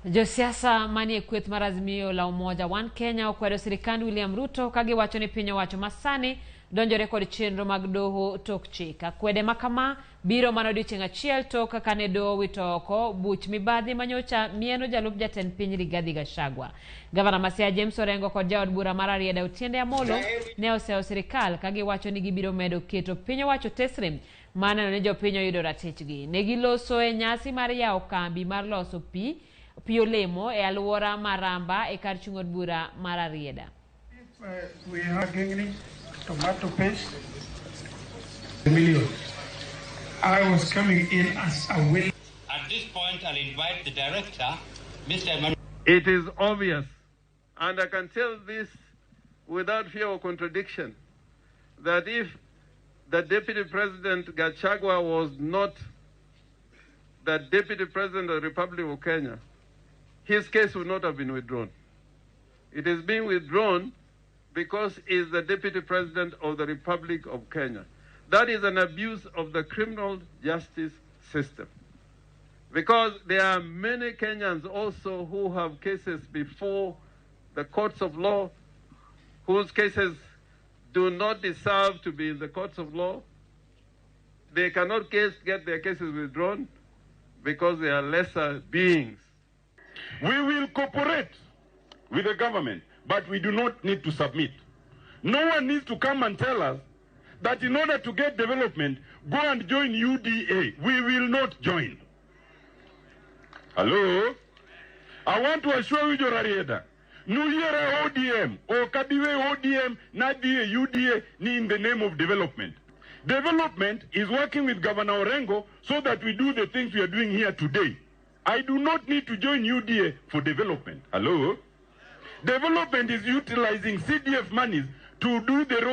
Josiasa manie kweth mar Azimio la Umoja One Kenya okwedo sirikand William Ruto ka giwacho ni piny owacho masani donjore kod chenro mag doho tok chik. Akwede ma kama biro mana odiochieng' achiel tok kane doho owito oko buch mibadhi manyocha mieno jalup jatend piny Rigathi Gachagua. Gavana ma Siaya James Orengo kod jaod bura mar Rarieda Otiende Amolo ne oseyo sirikal ka giwacho ni gibiro medo keto piny owacho tesre mar neno ni jopiny oyudo ratichgi. Ne giloso e nyasi mar yawo kambi mar loso pi pi olemo e alwora ma Ramba e kar chung' od bura mar Rarieda. We have gengni, tomato paste, million. I was coming in as a will. At this point, I'll invite the director, Mr. Emmanuel. It is obvious, and I can tell this without fear of contradiction, that if the Deputy President Gachagua was not the Deputy President of the Republic of Kenya, his case would not have been withdrawn. It is being withdrawn because he is the Deputy President of the Republic of Kenya. That is an abuse of the criminal justice system. Because there are many Kenyans also who have cases before the courts of law, whose cases do not deserve to be in the courts of law. They cannot get their cases withdrawn because they are lesser beings. We will cooperate with the government, but we do not need to submit. No one needs to come and tell us that in order to get development, go and join UDA. We will not join. Hello? I want to assure you, Rarieda, Nuyiera ODM or Kabiwe ODM, Nadie UDA, ni in the name of development. Development is working with Governor Orengo so that we do the things we are doing here today. I do not need to join UDA for development. Hello? Development is utilizing CDF monies to do the road.